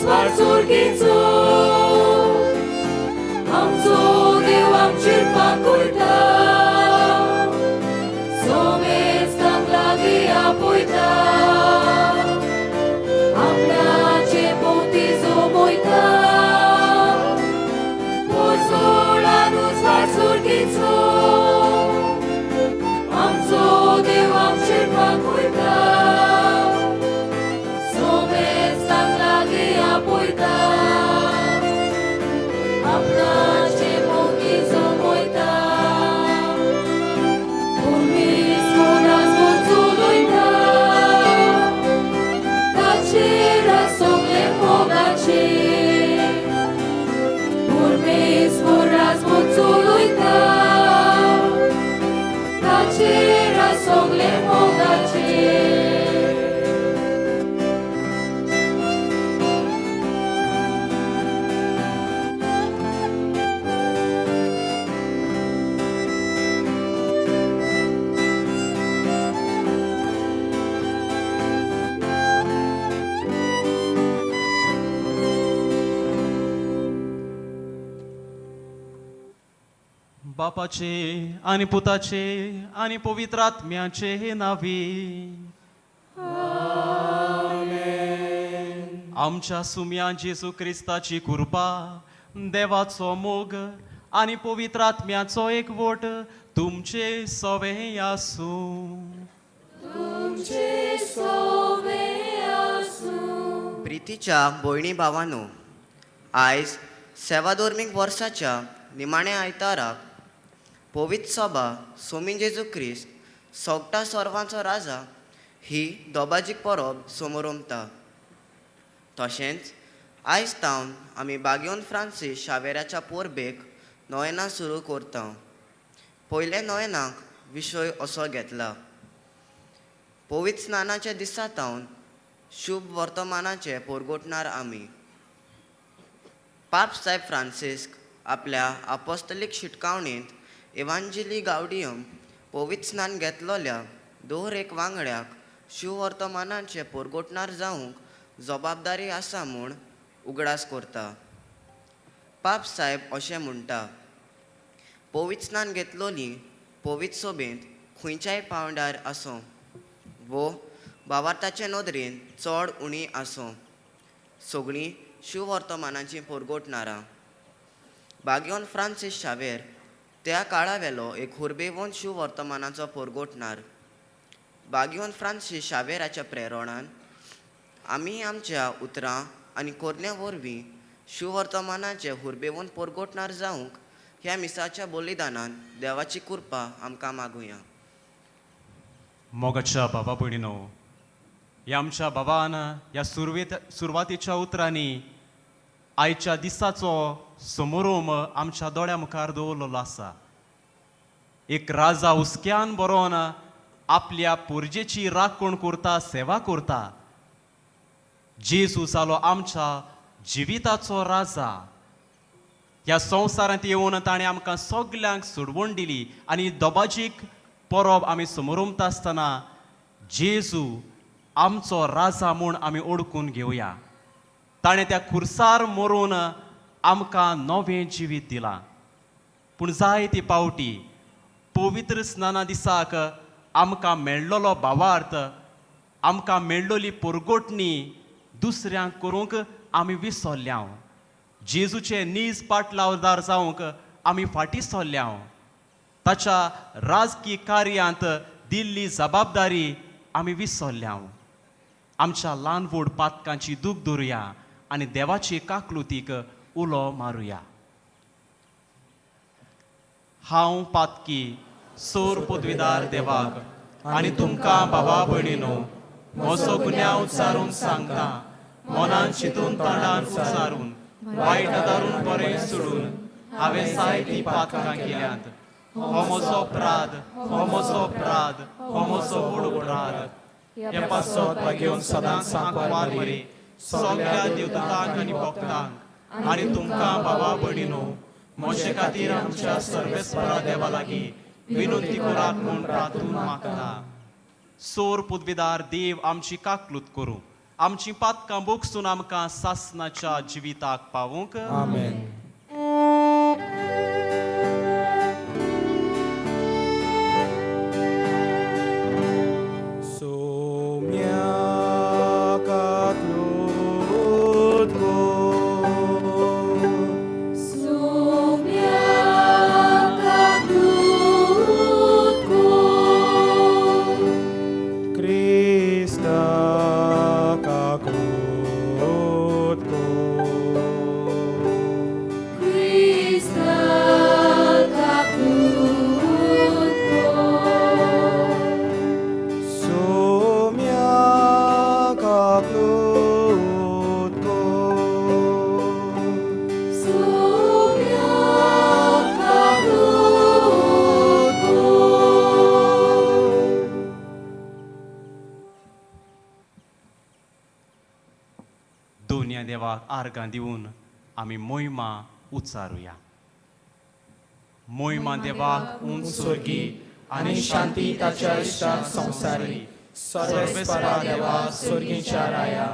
स्वार्सुर्गीचो आमचो देव आमचेर पाकयता सोमेस्तांक लागीं आपयता आपल्याचे भोंवती जमयता पोरजोळान स्वार्सुर्गीचो आमचो देव आमचेर पाकयता सोमेस्तांक लागीं आपयता आपणाचे भोंवती जमयता पुर्मीस कोणास चलयता ताचेर सगळे मोगाचे पुर्मीस कोणास चलयता ताचेर सगळे मोगाचे. बापाचे आणि पुताचे आणि पवित्र आत्म्याचे नावी. आमच्या सुम्या जेजू क्रिस्ताची कृपा, देवाचो मोग आणि पवित्र आत्म्याचो एकवट तुमचे सवे आसूं. तुमचे सोवे आसूं. प्रितीच्या भयणी भावानो, आयज सेवाधर्मीक वर्साच्या निमाण्या आयताराक पवित्र सभा सोमी जेजू क्रिस्त सोगटा सर्वांचो राजा ही दोबाजीक परब समोरमता. तशेंच आयज तावन आमी बागयोन फ्रांसीस शावेराच्या पोरबेक नोयेना सुरू करता. पयल्या नोयेनाक विशय असो घेतला, पवित्र स्नानाच्या दिसा तावन शुभ वर्तमानाचे पोरगोटणार आमी. पाप साहेब फ्रांसिस्क आपल्या आपोस्तलीक शिटकावणेंत इवांजिली गावडियम पवित्र स्नान घेतलोल्या दर एक वांगड्याक शुवर्तमानाचे पोरगोटणार जावंक जबाबदारी आसा म्हूण उगडास करता. पाप साहेब अशें म्हणटा, पवित्र स्नान घेतलोली पवित्र सोबेंत खंयच्याय पांवड्यार आसूं वो भावार्थाचे नदरेन चड उणी आसूं, सगळीं शुवर्तमानाचीं पोरगोटणारां. बागयोन फ्रांसीस शावेर त्या काळा वेलो एक हुर्बेवन शुवर्तमानाचो पोरगोटणार. बागयोन फ्रांसीस शावेराच्या प्रेरणान आमी आमच्या उतरां आनी कोरण्या वरवीं शुवर्तमानाचे हुर्बेवन पोरगोटणार जावंक ह्या मिसाच्या बलिदानान देवाची कृपा आमकां मागुया. मोगाच्या बाबा भयणीनो, ह्या आमच्या बाबान ह्या सुरवातेच्या उतरांनी आयच्या दिसाचो समोरोम आमच्या दोळ्या मुखार दवरलेलो आसा. एक राजा हुस्क्यान बरोवन आपल्या पुरजेची राखण करता, सेवा करता. जेजू जालो आमच्या जिविताचो राजा. ह्या संवसारांत येवन ताणें आमकां सगल्यांक सोडवण दिली आनी दोबाजीक परब आमी समोरमता आसतना जेजू आमचो राजा म्हूण आमी ओळखून घेवया. ताणें त्या खुर्सार मरून आमकां नवें जिवीत दिलां. पूण जायती पावटी पवित्र स्नाना दिसाक आमकां मेळ्ळलो भावार्थ, आमकां मेळ्ळोली पोरगोटणी दुसऱ्यांक करूंक आमी विसरल्या. जेजूचे नीज पाटलावदार जावंक आमी फाटीं सरल्या. ताच्या राजकी कार्यांत दिल्ली जबाबदारी आमी विसरल्या. आमच्या ल्हान व्हड पातकांची दूख धरुया आनी देवाची काकलुतीक उलो मारुया. हांव पातकी सोर पदवीदार देवाक आनी तुमकां बाबा भयणीनो म्हजो गुन्यांव उच्चारून सांगता. मनान चिंतून, तोंडान उच्चारून, वायट आदारून, बरें सोडून हांवें जायतीं पातकां केल्यांत. हो म्हजो अपराध, हो म्हजो अपराध, हो म्हजो व्हड अपराध. हे पासत घेवन सदांच सांकवार मरी, सगळ्या देवदूतांक आनी भक्तांक आनी तुमकां बाबा भयणीनो म्हजे खातीर आमच्या सर्वेस्परा देवा लागीं विनंती करात म्हूण प्रार्थून मागता. सोर पुदविदार देव आमची काकलूत करूं. आमचीं पातकां बोगसून आमकां सासनाच्या जिविताक पावूंक. आमेन. Sumya kaklutko Sumya kaklutko Krista kaklutko Krista kaklutko Sumya kaklutko Sumya kaklutko दोनया देवाक आर्गां दिवन आमी मोहिमा उच्चारुया. मोहिमा देवाक उंच स्वर्गी आनी शांती ताच्या इश्टाक संवसारी. सर्वेस्परा देवा, स्वर्गीच्या राया,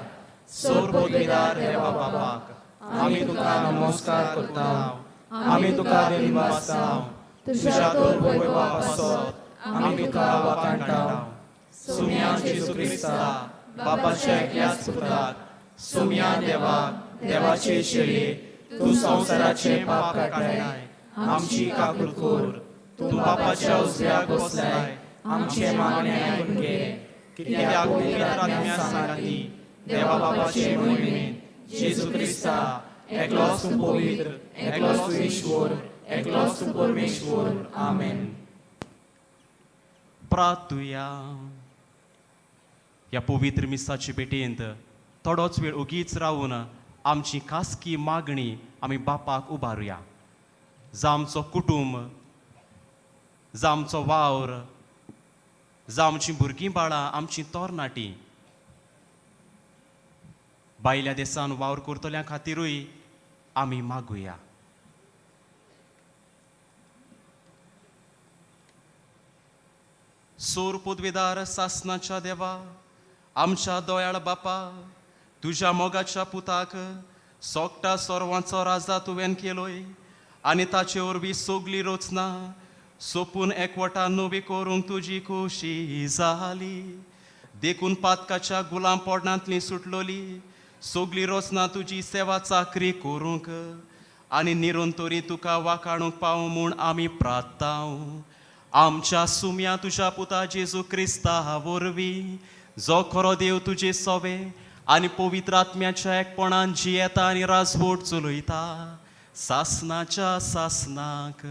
सोर पदवीदार देवा बापाक आमी तुका नमस्कार करता, आमी तुका दिनवासता. तुज्या तोर वैभवा पासत आमी तुका वाखाणटा. सुम्या जेजू क्रिस्ता, बापाच्या एकल्याच पुताक, सुम्या देवाक, देवाचे शेळये, तूं संवसाराचे पाप काडटाय, आमची काकूट कर. तूं बापाच्या उजव्याक बसलाय, आमचे मागणे आयकून घे. कित्याक पवित्र आत्म्या सांगाती देवा बापाचे मोहिमेंत जेजू क्रिस्ता एकलोच तूं पवित्र, एकलोच तूं ईश्वर, एकलोच तूं परमेश्वर. आमेन. प्रातुया. ह्या पवित्र मिसाचे भेटेंत थोडोच वेळ ओगीच रावन आमची खासगी मागणी आमी बापाक उबारुया. जावं आमचो कुटुंब, जावं आमचो वावर, जावं आमचीं भुरगीं बाळां, आमचीं तरणाटीं, भायल्या देसान वावर करतल्या खातिरूय आमी मागुया. सोर पदवेदार सासनाच्या देवा, आमच्या दोयाळ बापा, तुज्या मोगाच्या पुताक सोगटा सोरवांचो राजा तुवें केलोय आनी ताचे वरवीं सगली रचना सोपून एकवटा नवी करूंक तुजी खोशी जाली. देखून पातकाच्या गुलाम पोडणांतली सुटलोली सगली रचना तुजी सेवा चाकरी करूंक आनी निरंतरी तुका वाखाणूंक पावूं म्हूण आमी प्रार्थांव. आमच्या सुम्या तुज्या पुता जेजू क्रिस्ता वरवीं, जो खरो देव तुजे सोवे आनी पवित्र आत्म्याच्या एकपणान जियेता आनी राजवट चलयता सासनाच्या सासनाक.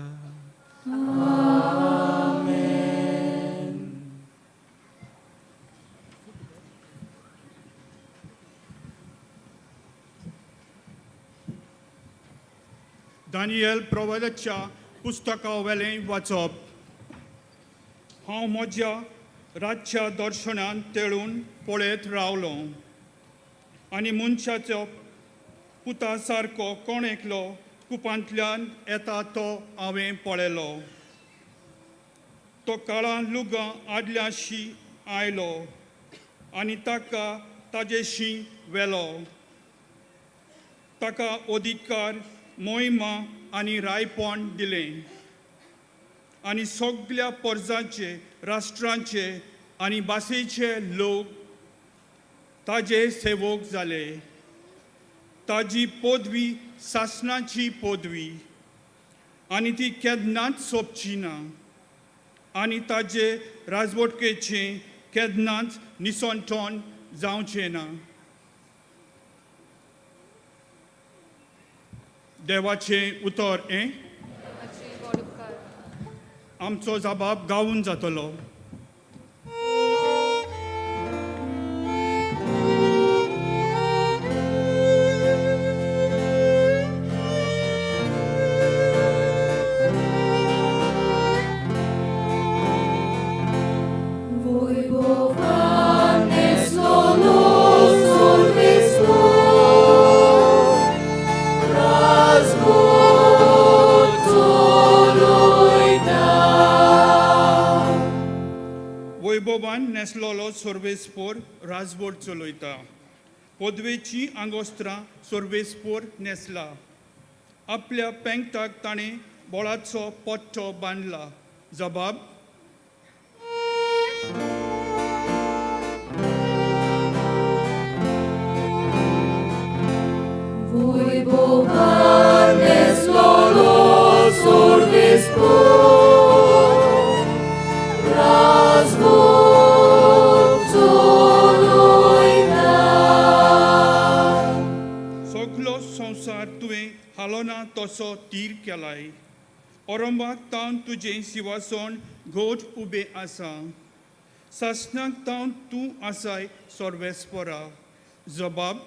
दानियल प्रवादाच्या पुस्तका वेलें वाचप. हांव म्हज्या रातच्या दर्शनान तेळून पळयत रावलो आनी मनशाचो पुता सारको कोण एकलो कुपांतल्यान येता तो हांवें पळयलो. तो काळां लुगां आदल्याशी आयलो आनी ताका ताजेशी व्हेलो. ताका अधिकार, मोहिमा आनी रायपण दिलें आनी सगल्या पोरजांचे, राष्ट्रांचे आनी भाशेचे लोक ताजे सेवक जाले. ताजी पदवी सासणाची पदवी आनी ती केन्नाच सोंपची ना आनी ताजे राजवटकेचें केन्नाच निसणटण जावचें ना. देवाचें उतर हें. आमचो जबाब गावून जातलो. Vojvovanes lolo solves वैभवान नेसलोलो सर्वेस्पोर राजवट चलयता. पदवेचीं आंगोस्त्रां सर्वेस्पोर न्हेसला. आपल्या पेंकटाक ताणें बोळाचो पट्टो बांदला. जबाब. Voi bovanes lolo sorbis pur, सगलो संवसार तुवें हालोना तसो तीर केलाय. ओरंबाक तावन तुजें शिवासण घोट उबें आसा. सासणाक तावन तूं आसाय सर्वेस्परा. जबाब.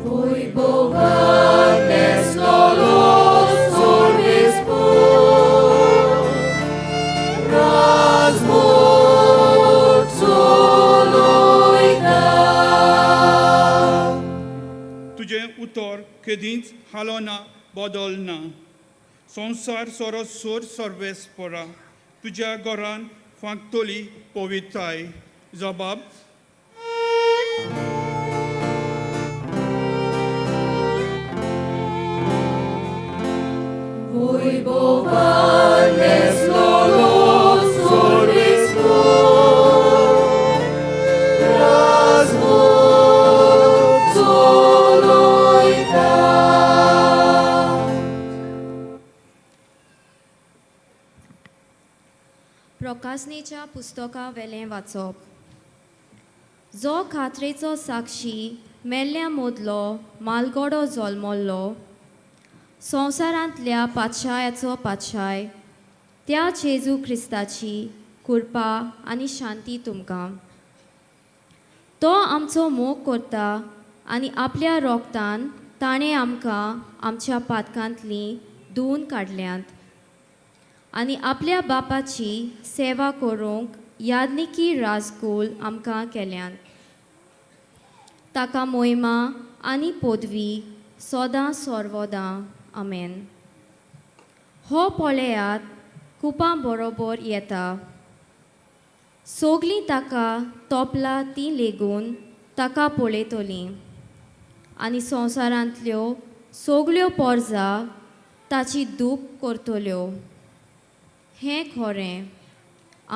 Voi bovanes lolo sorbis pur, तुजें उतर केदींच हालोना बदलना. संवसार सोरोसोर सर्वेस्परा तुज्या घरान फांकतली पवित्राय. जबाब. Voi bovanes lolo sorbis pur, प्रकासनेच्या पुस्तका वेलें वाचप. जो खात्रेचो साक्षी मेल्ल्या मोदलो मालगडो जल्मल्लो संवसारांतल्या पातशायाचो पातशाय त्या जेजू क्रिस्ताची कृपा आनी शांती तुमकां. तो आमचो मोग करता आनी आपल्या रोगतान ताणें आमकां आमच्या पातकांतलीं धुवून काडल्यांत आनी आपल्या बापाची सेवा करूंक यादनिकी राजकूल आमकां केल्यात. ताका मोहिमा आनी पदवी सदां सर्वदां. आमेन. हो पळयात कुपां बरोबर येता. सोगलीं ताका तोपला तीं लेगून ताका पळयतलीं आनी संवसारांतल्यो सगल्यो पोरजा ताची दूख करतल्यो. हें खरें.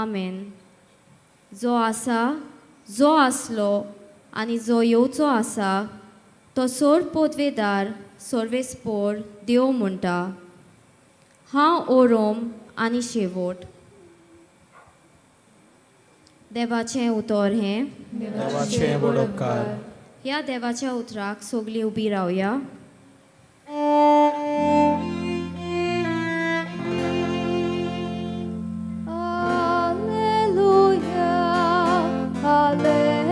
आमेन. जो आसा, जो आसलो आनी जो येवचो आसा तो सोर पोदवेदार सर्वेस्पोर देव म्हणटा. हांव ओरोम आनी शेवट. देवाचें उतर हें. देवाचें व्हड उपकार. ह्या देवाच्या उतराक सगलीं उबी रावया. Alleluia, Alleluia,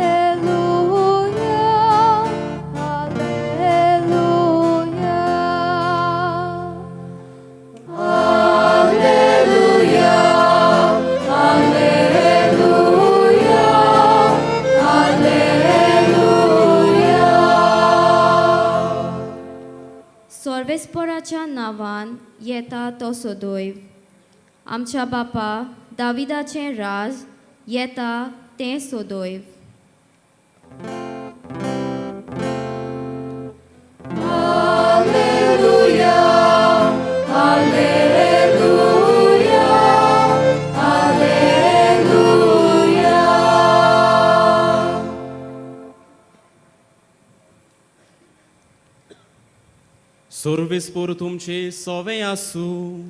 Alleluia. सर्वेस्पोराच्या नांवान येता तो सदैव आमच्या बापा दाविदाचें राज येता तें सदैव. सर्वेस्पोर तुमचे सोवे आसूं.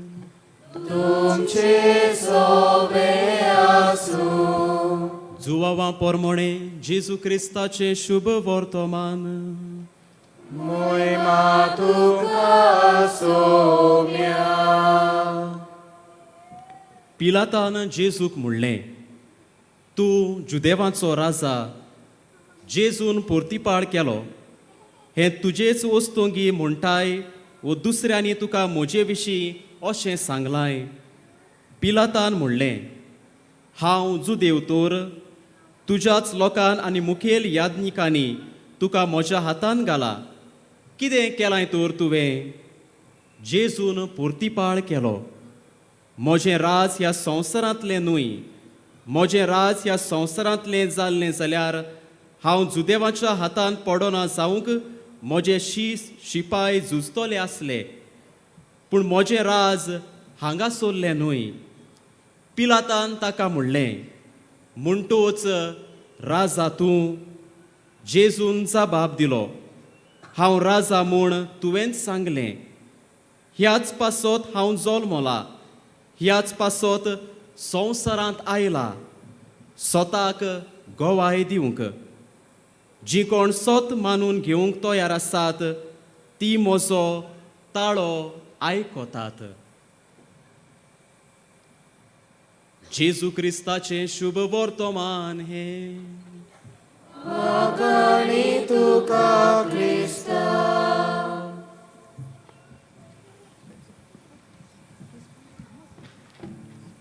तुमचे सोवे आसूं. जुवावा पोरमोणे जेजू क्रिस्ताचें शुभ वर्तमान. मोहिमा तुका सोम्या. पिलातान जेजूक म्हणलें, तूं जुदेवांचो राजा. जेजून पोर्तिपाळ केलो. हें तुजेच वस्तुंगी म्हणटाय वो दुसऱ्यांनी तुका म्हजे विशीं अशें सांगलाय? पिलातान म्हणलें, हांव जुदेव तर तुज्याच लोकान आनी मुखेल याज्ञिकांनी तुका म्हज्या हातान घाला. कितें केलां तर तुवें? जेजून पोर्तिपाळ केलो. म्हजें राज ह्या संवसारांतलें न्हय. म्हजें राज ह्या संवसारांतलें जाल्लें जाल्यार हांव जुदेवाच्या हातान पडना जावंक म्हजे शीस शिपाय झुजतले आसले, पूण म्हजें राज हांगासरलें न्हय. पिलातान ताका म्हणलें, म्हणटूच राजा तूं? जेजून जबाब दिलो, हांव राजा म्हूण तुवेंच सांगलें. ह्याच पासत हांव जल्मला, ह्याच पासत संवसारांत आयला, सोताक गवाय दिवंक. जीं कोण सत मानून घेवंक तयार आसात ती म्हजो ताळो आयकतात. जेजू क्रिस्ताचें शुभ वर्तमान हें.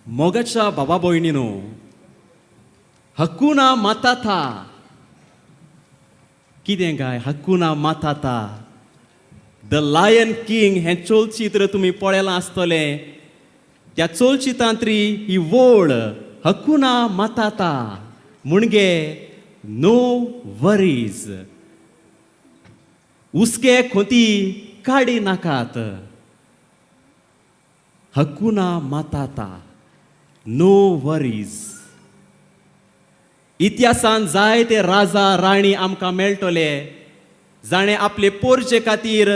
मोगाच्या बाबा भयणीनो, हकुना माताता. कितें काय हकुना माताता? The lion king हें चलचित्र तुमी पळयलां आसतलें. त्या चलचित्रांतली ही वळ हकुना माताता म्हणजे नो वरीज, हुस्के खोती काडी नाकात. हकुना माताता, नो वरीज. इतिहासान जायते राजा राणी आमकां मेळटले जाणें आपले पोरचे खातीर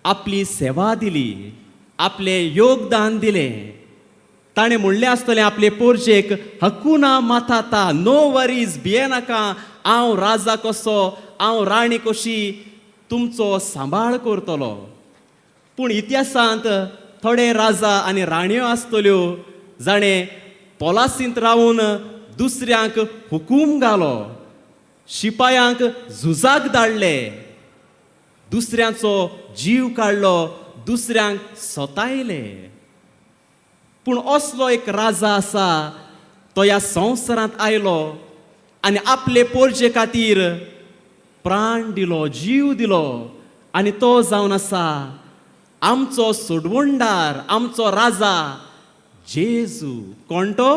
आपली सेवा दिली, आपलें योगदान दिलें. ताणें म्हणलें आसतलें आपले पोरजेक, हकुना माताता, नो वरीज, भियेनाका, हांव राजा कसो, हांव राणी कशी तुमचो सांबाळ करतलो. पूण इतिहासांत थोडे राजा आनी राणयो आसतल्यो जाणें पोलासींत रावन दुसऱ्यांक हुकूम घालो, शिपायांक झुजाक धाडले, दुसऱ्यांचो जीव काडलो, दुसऱ्यांक सतायले. पूण असलो एक राजा आसा, तो ह्या संवसारांत आयलो आनी आपले पोरजे खातीर प्राण दिलो, जीव दिलो आनी तो जावन आसा आमचो सोडवणदार, आमचो राजा जेजू. कोण तो?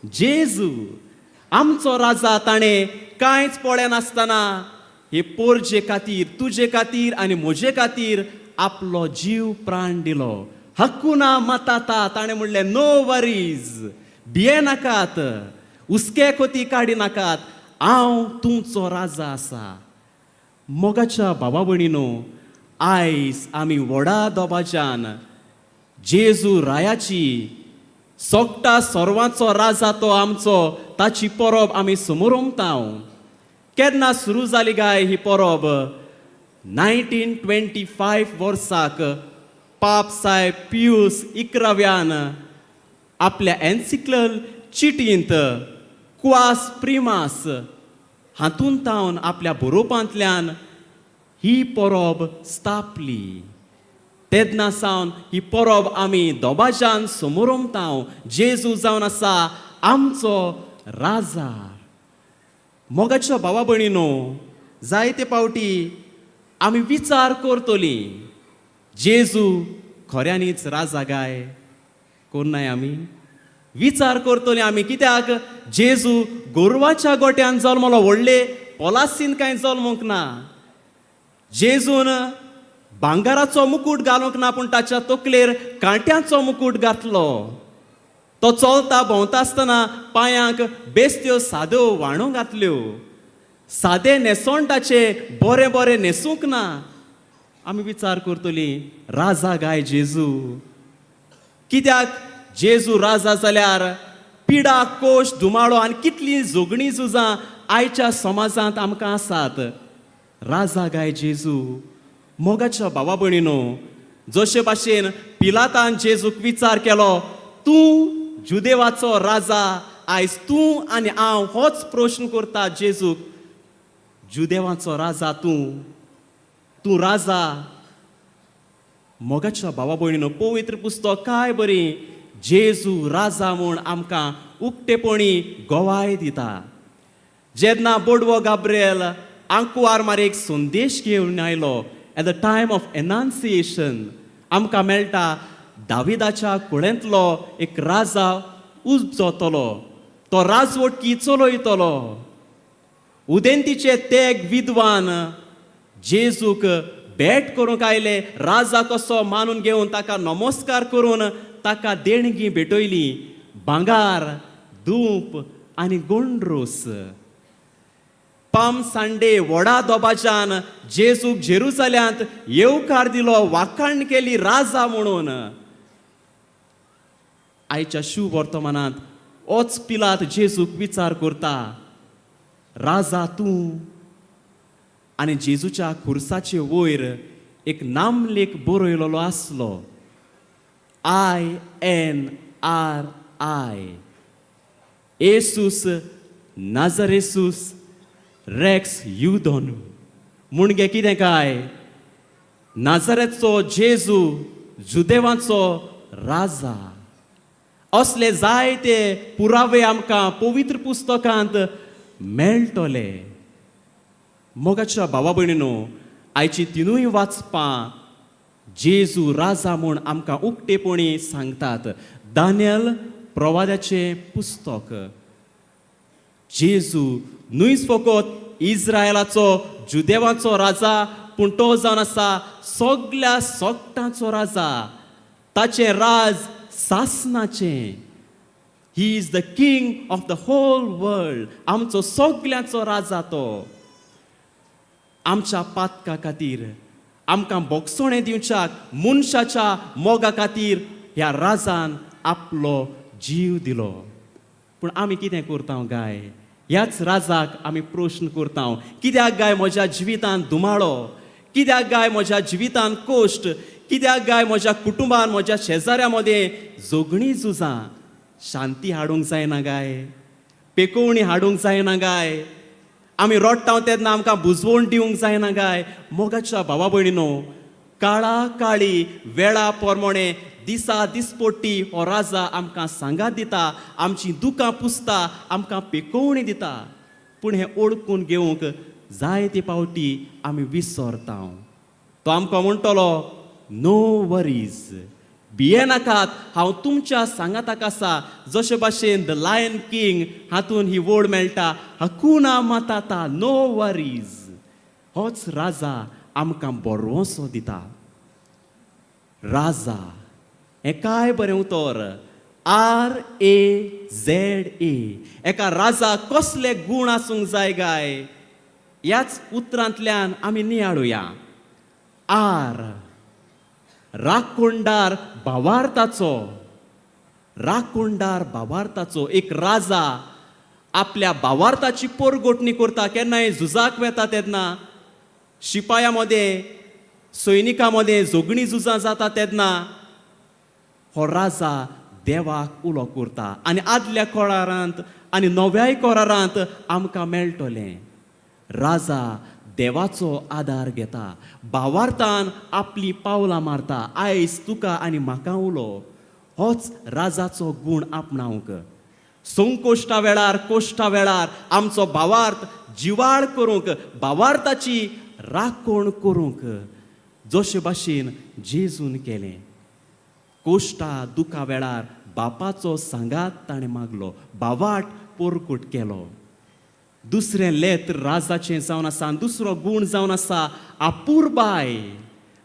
जेजू आमचो राजा. ताणें कांयच पळयनासतना हे पोरजे खातीर, तुजे खातीर आनी म्हजे खातीर आपलो जीव प्राण दिलो. हकुना माताता. ताणें म्हणलें, नो वरीज, भिये नाकात, हुस्के खोती काडी नाकात, हांव तुमचो राजा आसा. मोगाच्या बाबा भयणीनो, आयज आमी व्हडा दबाज्यान जेजू रायाची, सोगटा सर्वांचो राजा तो आमचो, ताची परब आमी समोरमता. केन्ना सुरू जाली काय ही परब? 1925 वर्साक पाप साहेब पियूस इकराव्यान आपल्या एन्सिक्लिकल चिटींत क्वास प्रिमास हातूंत तावन आपल्या बरोवपांतल्यान ही परब स्थापली. तेन्ना सावन ही परब आमी दबाज्यान समोरमता. जेजू जावन आसा आमचो राजा. मोगाच्या भावा भयणीनो, जायते फावटी आमी विचार करतली, जेजू खऱ्यांनीच राजा गाय? कोन्नाय आमी विचार करतली आमी, कित्याक जेजू गोरवाच्या गोट्यान जल्मलो, व्हडले पोलासीन कांय जल्मूंक ना. जेजून भांगराचो मुकूट घालूंक ना, पूण ताच्या तकलेर कांट्याचो मुकूट घातलो. तो चलता भोंवता आसतना पांयांक बेस्त्यो साद्यो व्हाणो घातल्यो. सादे न्हेसण ताचे बरें बरें न्हेसूंक ना. आमी विचार करतली, राजा गाय जेजू? कित्याक जेजू राजा जाल्यार पिडा, कोश, धुमाळो आनी कितलीं झगडीं झुजां आयच्या समाजांत आमकां आसात? राजा गाय जेजू? मोगाच्या भावा भयणीनो, जशे भाशेन पिलातान जेजूक विचार केलो, तूं जुदेवाचो राजा? आयज तूं आनी हांव होच प्रश्न करता जेजूक, जुदेवाचो राजा तूं? तूं राजा? मोगाच्या भावा भयणीनो, पवित्र पुस्तक काय बरी जेजू राजा म्हूण आमकां उक्तेपणी गवाय दिता. जेन्ना बोडवो गाब्रियल आंकवार मारीक संदेश घेवन आयलो at the time of Annunciation, आमकां मेळटा दाविदाच्या कुळेंतलो एक राजा उपजतलो, तो राजवटकी चलयतलो. उदेंतीचे तेग विद्वान जेजूक भेट करूंक आयले, राजा कसो मानून घेवन ताका नमस्कार करून ताका देणगी भेटयली, भांगार, धूप आनी गोंड्रोस. पाम संडे व्हडा दबाज्यान जेजूक जेरुजाल्यांत येवकार दिलो, वाखाण केली राजा म्हणून. आयच्या शुभ वर्तमानांत ओच पिलात जेजूक विचार करता, राजा तूं? आनी जेजूच्या खुर्साचे वयर एक नामलेख बरयलेलो आसलो, INRI, Iesus Nazarenus Rex Iudaeorum. म्हणजे कितें काय? नाझरेचो जेजू, जुदेवांचो राजा. असले जायते पुरावे आमकां पवित्र पुस्तकांत मेळटले. मोगाच्या भावा भयणीनो, आयची तिनूय वाचपां जेजू राजा म्हूण आमकां उक्तेपणी सांगतात. दानियल प्रवादाचें पुस्तक, जेजू न्हूच फकत इस्रायलाचो, जुदेवाचो राजा, पूण तो जावन आसा सगल्या सोगटांचो राजा. ताचें राज सासनाचें. He is the king of the whole world. आमचो सगल्यांचो राजा तो. आमच्या पातका खातीर आमकां बोगसणें दिवच्याक, मनशाच्या मोगा खातीर ह्या राजान आपलो जीव दिलो. पूण आमी कितें करता गाय? ह्याच राजाक आमी प्रश्न करता, कित्याक गाय म्हज्या जिवितांत धुमाळो? कित्याक गाय म्हज्या जिवितांत कश्ट? कित्याक गाय म्हज्या कुटुंबान, म्हज्या शेजाऱ्या मदें झगडीं झुजां? शांती हाडूंक जायना गाय? पेकोवणी हाडूंक जायना गाय? आमी रडटा तेन्ना आमकां बुजवण दिवंक जायना गाय? मोगाच्या भावा भयणीनो, काळा काळी वेळा प्रमाणे दिसा दिसपट्टी हो राजा आमकां सांगात दिता, आमची दुकां पुसता, आमकां पेकोवणी दिता. पूण हें ओळखून घेवंक जायते पावटी आमी विसरता. तो आमकां म्हणटलो, नो वरीज, भियेनाकात, हांव तुमच्या सांगाताक आसा. जशे भाशेन the lion king हातून ही वड मेळटा, Hakuna Matata, no worries. होच राजा आमकां बरोसो दिता. राजा हें काय बरें उतर, RAZA. एका राजा कसले गूण आसूंक जाय गाय? ह्याच उतरांतल्यान आमी नियाळुया. आर, राखणदार भावार्थाचो. राखणदार भावार्थाचो. एक राजा आपल्या भावार्थाची पोरगोटणी करता. केन्नाय झुजाक वेता तेन्ना शिपाया मदें, सैनिकां मदें झगडीं झुजां जाता तेन्ना हो राजा देवाक उलो करता. आनी आदल्या करारांत आनी नव्याय करारांत आमकां मेळटलें, राजा देवाचो आदार घेता, भावार्थान आपली पावलां मारता. आयज तुका आनी म्हाका उलो होच राजाचो गूण आपणावंक. संकोश्टा वेळार, कोश्टा वेळार आमचो भावार्थ जिवाळ करूंक, भावार्थाची राखण करूंक, जशे भाशेन जेजून केलें. कोश्टा दुखा वेळार बापाचो सांगात ताणें मागलो, भावार्थ पोरकूट केलो. दुसरें लेत्र राजाचें जावन आसा, दुसरो गूण जावन आसा आपुरबाय.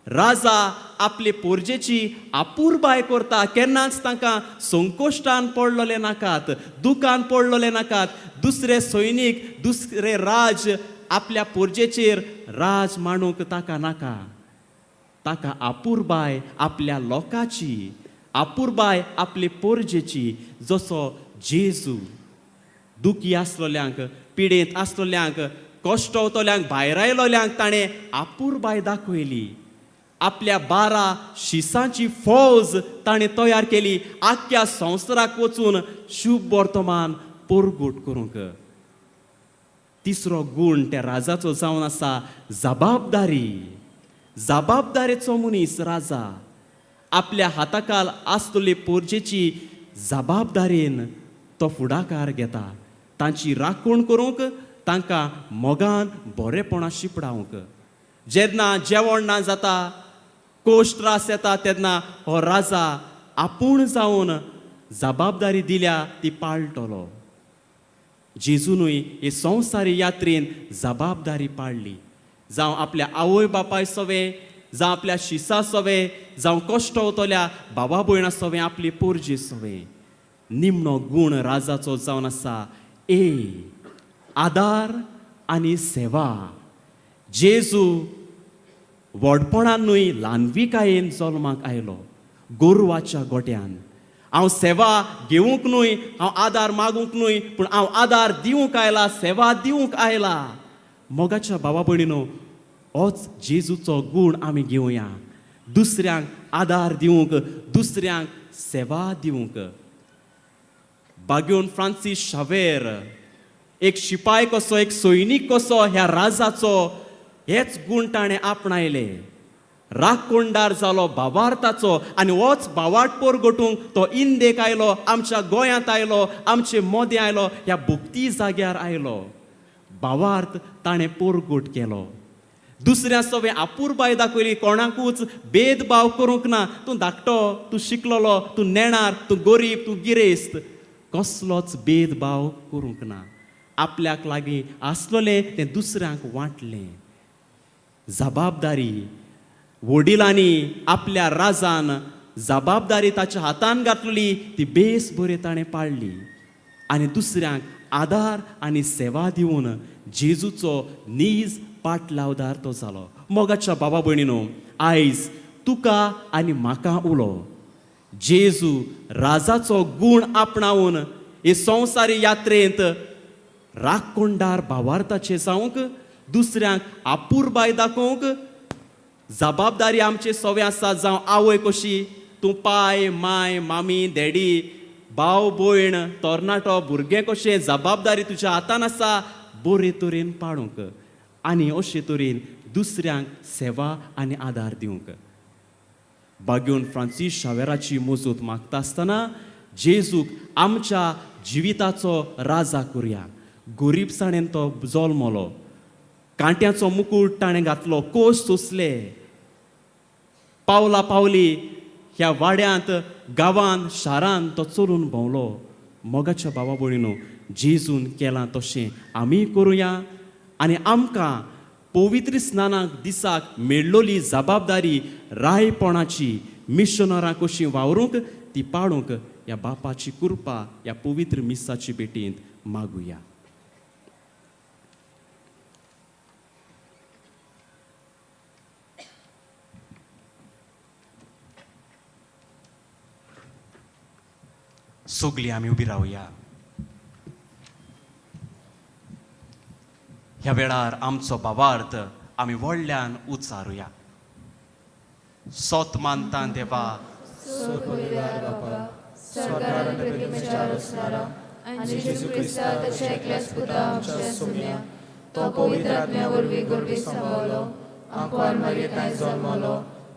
राजा आपले पोरजेची आपुरबाय करता. केन्नाच तांकां संकोश्टान पडलेले नाकात, दुकान पडलेले नाकात. दुसरे सैनीक, दुसरे राज आपल्या पोरजेचेर राज मांडूंक ताका नाका. ताका आपुरबाय आपल्या लोकाची, आपुरबाय आपले पोरजेची. जसो जेजू दुखी आसलोल्यांक, पिडेंत आसलोल्यांक, कश्टवतल्यांक, भायर आयलोल्यांक ताणें आपुरबाय दाखयली. आपल्या 12 शिसांची फौज ताणें तयार केली, आख्ख्या संवसाराक वचून शुभ वर्तमान परगट करूंक. तिसरो गूण त्या राजाचो जावन आसा जबाबदारी. जबाबदारेचो मनीस राजा. आपल्या हाताकाल आसतले पोरजेची जबाबदारेन तो फुडाकार घेता, तांची राखण करूंक, तांकां मोगान बरेपणां शिपडावंक. जेन्ना जेवण ना जाता कोश त्रास येता तेन्ना हो राजा आपूण जावन जबाबदारी दिल्या ती पाळटलो. जेजूनूय हे संवसारी यात्रेन जबाबदारी पाळ्ळी. जावं आपल्या आवय बापाय सवे, जावं आपल्या शिसा सवे, जावं कश्ट वतल्या बाबा भयणा सवे, आपली पोरजी सवे. निमणो गूण राजाचो जावन आसा ए आदार आनी सेवा. जेजू व्हडपणान न्हय ल्हानविकायेन जल्माक आयलो गोरवाच्या गोट्यान. हांव सेवा घेवंक न्हय, हांव आदार मागूंक न्हय, पूण हांव आदार दिवंक आयला, सेवा दिवंक आयला. मोगाच्या भावा भयणीनो, होच जेजूचो गूण आमी घेवया, दुसऱ्यांक आदार दिवंक, दुसऱ्यांक सेवा दिवंक. बाग्योन फ्रांसीस शावेर एक शिपाय कसो, एक सैनीक कसो ह्या राजाचो हेच गूण ताणें आपणायले. राखणदार जालो भावार्थाचो आनी होच भावार्थ परगटूंक तो इंदेक आयलो, आमच्या गोंयांत आयलो, आमचे मोदें आयलो, ह्या भक्ती जाग्यार आयलो. भावार्थ ताणें परगट केलो. दुसऱ्या सवें आपुरबाय दाखयली, कोणाकूच भेदभाव करूंक ना. तूं धाकटो, तूं शिकलोलो, तूं नेणार, तूं गरीब, तूं गिरेस्त, कसलोच भेदभाव करूंक ना. आपल्याक लागीं आसलोलें तें दुसऱ्यांक वांटलें. जबाबदारी वडिलांनी आपल्या राजान जबाबदारी ताच्या हातान घातली ती बेस बरी ताणें पाळ्ळी आनी दुसऱ्यांक आदार आनी सेवा दिवन जेजूचो नीज पाटलावदार तो जालो. मोगाच्या बाबा भयणीनो, आयज तुका आनी म्हाका उलो जेजू राजाचो गूण आपणावन हे संवसारी यात्रेंत राखणदार भावार्थाचे जावंक, दुसऱ्यांक आपुरबाय दाखोवंक जबाबदारी आमचे सवे आसा. जावं आवय कशी, तूं पाय, माय, मामी, डॅडी, भाव, भयण, तरणाटो, भुरगें कशें जबाबदारी तुज्या हातान आसा बरे तरेन पाळूंक आनी अशे तरेन दुसऱ्यांक सेवा आनी आदार दिवंक. बाग्योन फ्रांसीस शावेराची मजत मागता आसतना जेजूक आमच्या जिविताचो राजा करुया. गरिबसाणेन तो जल्मलो, कांट्याचो मुकूट ताणें घातलो, कोश सोंसले, पावला पावली ह्या वाड्यांत, गांवांत, शारांत तो चलून भोंवलो. मोगाच्या बाबा भयणीनो, जेजून केलां तशें आमी करुया आनी आमकां पवित्र स्नानाक दिसाक मेळ्ळोली जबाबदारी रायपणाची मिशनरां कशी वावरूंक ती पाळूंक ह्या बापाची कृपा ह्या पवित्र मिसाची भेटींत मागुया. सगळीं आमी उबी रावया. ह्या वेळार आमचो भावार्थ आमी व्हडल्यान उच्चारुया. सोत मानता देवा, आनी जेजू क्रिस्ता ताच्या एकल्याच पुता आमच्या सोम्या, तो पवित्र आत्म्या वरवीं गर्भीत सांबाळलो, आंकवार मारयेतांय जल्मलो,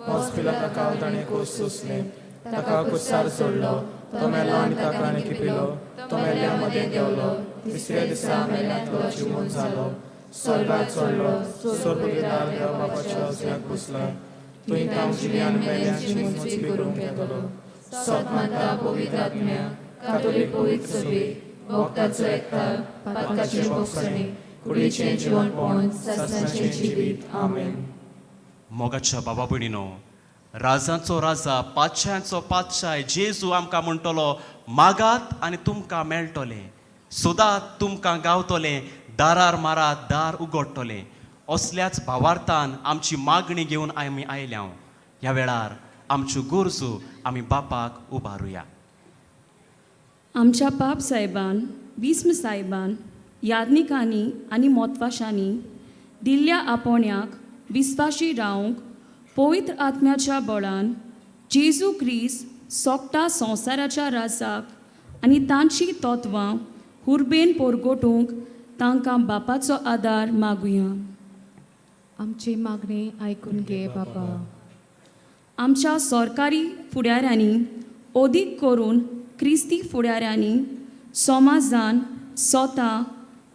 हॉस्पिटला ताणें कोस सोंसलें, ताका कुसार सोडलो, तो मेलो आनी ताका आनी किपिलो, तो मेल्ल्या मदें देंवलो, तिसऱ्या दिसा मेल्यांतलो जिवून जालो, स्वर्गात चडलो, स्वर्गदार देवा बापाच्या उजव्याक बसला, थंय तांव जिव्यान मेल्यांची मोजकी करूंक येतलो. सोत मानता पवित्र आत्म्या, कातोलीक पवित्र सभे, भक्ताचो एकतार, पातकाचे भोगसणे, कुडीचें जिवनपण, सासणाचें जिवीत. आमेन. मोगाच्या बाबा भयणीनो, राजांचो राजा, पातशायांचो पातशाय जेजू आमकां म्हणटलो, मागात आनी तुमकां मेळटलें, सोदात तुमकां गावतलें, दारार मारात दार उगडटलें. असल्याच भावार्थान आमची मागणी घेवन आमी आयल्या. ह्या वेळार आमच्यो गरजो आमी बापाक उबारुया. आमच्या पाप साहेबान, भीस्म साहेबान, याज्ञिकांनी आनी मोतवाशांनी दिल्ल्या आपोवण्याक विस्वाशी रावंक पवित्र आत्म्याच्या बळान जेजू क्रिस्त सोगटा संवसाराच्या राजाक आनी तांची तत्वां हुर्बेन पोरगोटूंक तांकां बापाचो आदार मागुया. आमची मागणी आयकून घे बाबा. आमच्या सरकारी फुडाऱ्यांनी, अदीक करून क्रिस्ती फुडाऱ्यांनी समाजान स्वता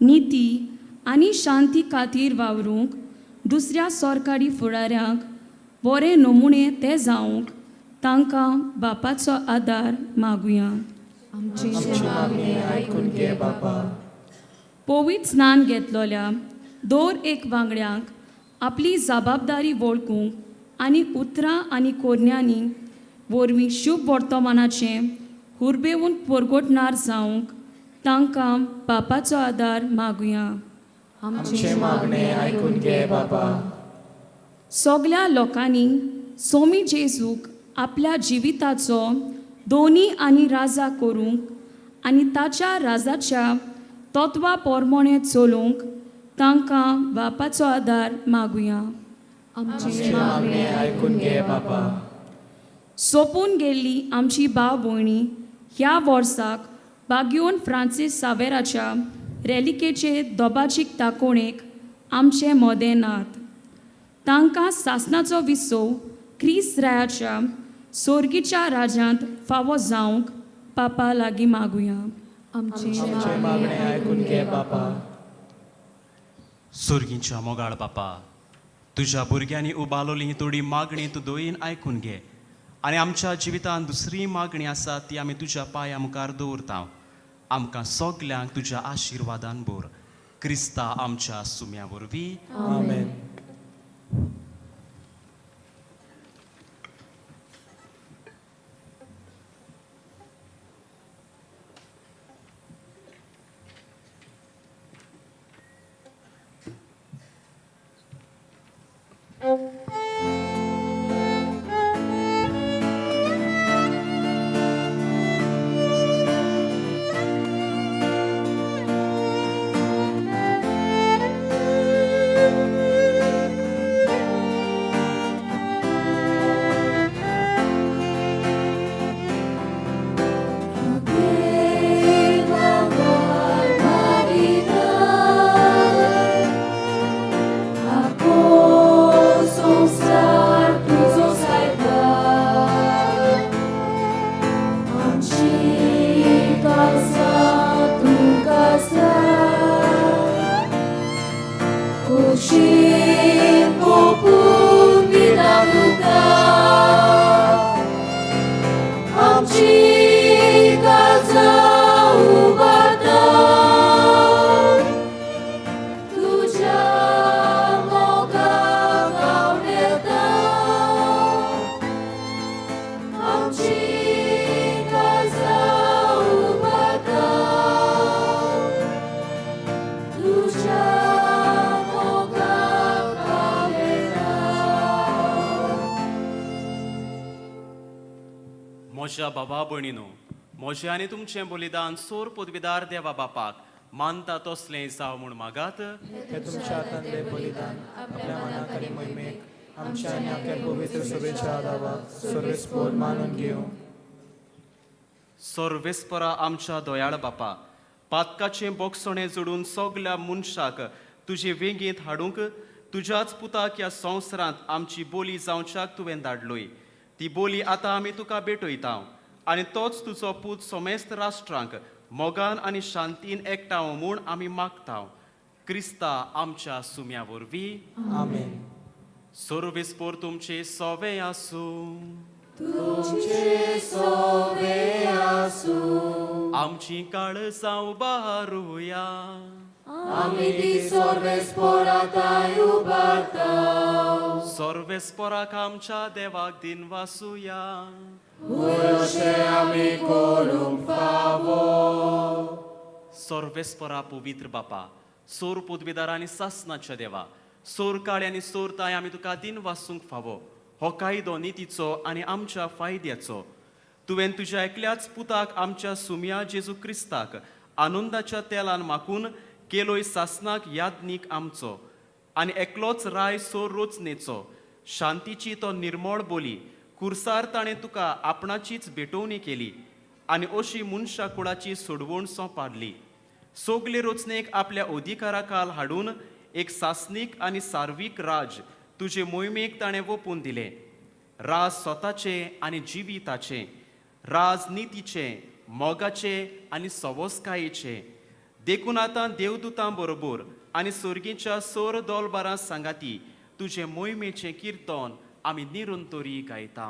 निती आनी शांती खातीर वावरूंक दुसऱ्या सरकारी फुडाऱ्यांक बरे नमुने ते जावंक तांकां बापाचो आदार मागुया. आमची आमची मागणी आयकून घे बापा. पवित्र स्नान घेतलोल्या दर एक वांगड्यांक आपली जबाबदारी वळखूंक आनी उतरां आनी कोरण्यांनी वरवीं शुभ वर्तमानाचें हुरबेवन परगटणार जावंक तांकां बापाचो आदार मागुया. आमचे मागणे आयकून घे बापा. सगल्या लोकांनी सोमी जेजूक आपल्या जिविताचो दोनी आनी राजा करूंक आनी ताच्या राजाच्या तत्वा पोरमोणे चलूंक तांकां बापाचो आदार मागुया. आमची मागणे आयकून घे बापा. सोंपून गेल्ली आमची भाव भयणी ह्या वर्साक बाग्योन फ्रांसीस सावेराच्या रेलिकेचे दोबाजीक दाकोवणेक आमचे मोदें नात. तांकां सासनाचो विसव क्रिस रायाच्या सोर्गीच्या राज्यांत फावो जावंक पापा लागीं मागुया. आमची आमचे मागणे आयकून घे बापा. सुर्गींच्या मोगाळ बापा, तुज्या भुरग्यांनी उबालोली ही थोडी मागणी तूं दोयीन आयकून घे आनी आमच्या जिवितांत दुसरी मागणी आसा ती आमी तुज्या पांया मुखार दवरता. आमकां सगल्यांक तुज्या आशिर्वादान भर. क्रिस्ता आमच्या सुम्या वरवीं. आमेन. संसार तुजो सायबा, आमची काळजां तुका आसा, कुशीन पोपून दिता तुका, आमची काळजां उबारता तुझ्या मोगाक आवडता, आमची काळजां उबारता तुझ्या मोगाक आवडता. म्हज्या बाबा भयणीनो, म्हजें आनी तुमचें बलिदान सोर पदवीदार देवा बापाक मानता तसलें जावं म्हूण मागात. हे तुमच्या हातांतले बलिदान आपल्या मनाक आनी मोहिमेक आमच्या आनी आपल्या पवित्र सभेच्या आदावाक सर्वेस्पोर मानून घेवं. सर्वेस्परा आमच्या दयाळ बापा, पातकाचें बोगसणें जोडून सगल्या मनशाक तुजे वेंगेंत हाडूंक तुज्याच पुताक ह्या संवसारांत आमची बोली जावच्याक तुवें धाडलोय. ती बोली आतां आमी तुका भेटयता आनी तोच तुजो पूत समेस्त राष्ट्रांक मोगान आनी शांतीन एकठांव म्हूण आमी मागता. क्रिस्ता आमच्या सुम्या वरवीं. आमेन. सर्वेस्पोर तुमचे सोवे आसूं. आमची काळजां उबारुया. आमी ती सर्वेस्पोराताय उबारता. सर्वेस्पोराक आमच्या देवाक दिन वासुया. सर्वेस्परा पवित्र बापा, सोर पदवीदार आनी सासनाच्या देवा, सोर काळे आनी सोर ताय आमी तुका दिन वासूंक फावो. हो कायदो नितीचो आनी आमच्या फायद्याचो. तुवें तुज्या एकल्याच पुताक आमच्या सुमया जेजू क्रिस्ताक आनंदाच्या तेलान माकून केलोय सासनाक यादनीक आमचो आनी एकलोच राय सोर रोचनेचो शांतीची तो निर्मळ बोली कुर्सार ताणें तुका आपणाचीच भेटवणी केली आनी अशी मनशा कुळाची सोडवण सोंपाडली. सगले रचनेक आपल्या अधिकारा खाल हाडून एक सासनीक आनी सार्वीक राज तुजे मोहिमेक ताणें वोपून दिलें. राज स्वताचें आनी जिविताचें, राज नितीचें, मोगाचें आनी सवस्कायेचें. देखून आतां देवदूतां बरोबर आनी सर्गीच्या सोर दोलबारां सांगाती तुजे मोहिमेचें किर्तन आमी निरंतरी गायता.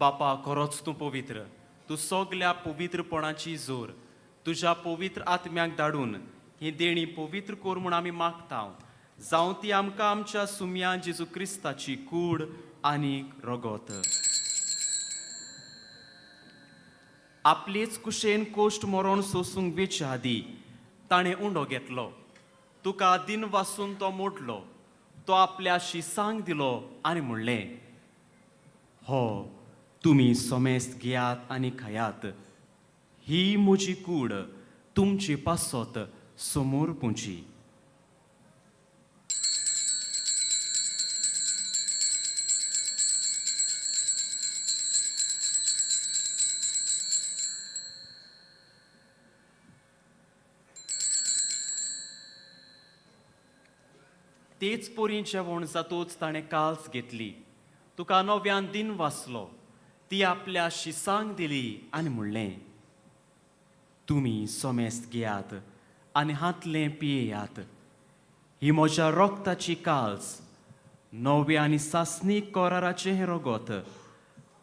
बापा, खरोच तूं पवित्र, तूं सगल्या पवित्रपणाची जोर. तुज्या पवित्र आत्म्याक धाडून ही देणी पवित्र कर म्हूण आमी मागता, जावं ती आमकां आमच्या सुम्या जेजू क्रिस्ताची कूड आनी रगत. आपलेच कुशेन कोश्ट मरण सोसूंक वेच्या आदी ताणें उंडो घेतलो, तुका दिन वासून तो मोडलो, तो आपल्या शिसांक दिलो आनी म्हणलें, हो तुमी समेस्त घेयात आनी खायात, ही म्हजी कूड तुमचे पासत समोर पुंची. तेच पोरी जेवण जातूच ताणें काल्स घेतली, तुका नव्यान दिन वाचलो, ती आपल्या शिसांक दिली आनी म्हणलें, तुमी समेस्त घेयात आनी हातलें पियेयात, ही म्हज्या रोगताची काल्स, नव्या आनी सासणीक कराराचें हें रगत,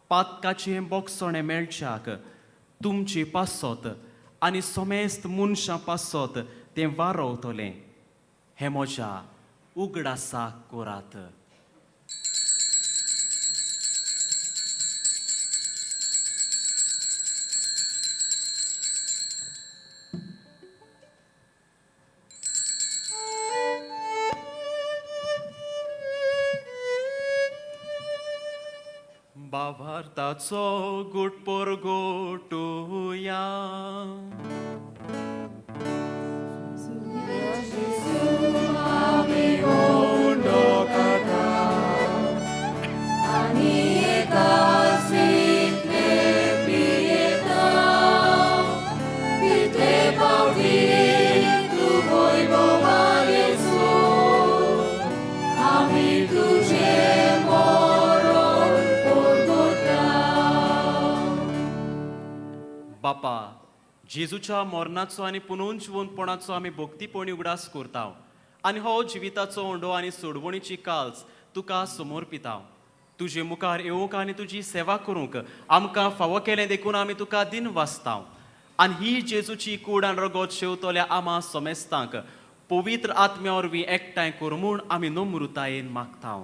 पातकाचें बोगसणें मेळच्याक तुमचे पासत आनी समेस्त मनशां पासत तें वारवतलें, हें म्हज्या उगडासाक करात. बाभारताचो गुट परगोटुया. बापा, जेजूच्या मरणाचो आनी पुनर्जिवंतपणाचो आमी भक्तीपणी उगडास करता आनी हो जिविताचो उंडो आनी सोडवणीची काल्स तुका समर्पिता. तुजे मुखार येवंक आनी तुजी सेवा करूंक आमकां फावो केलें देखून आमी तुका दिन वाचता आनी ही जेजूची कूड आनी रगत शेवतल्या आमा समेस्तांक पवित्र आत्म्या वरवीं एकठांय कर म्हूण आमी नम्रतायेन मागता.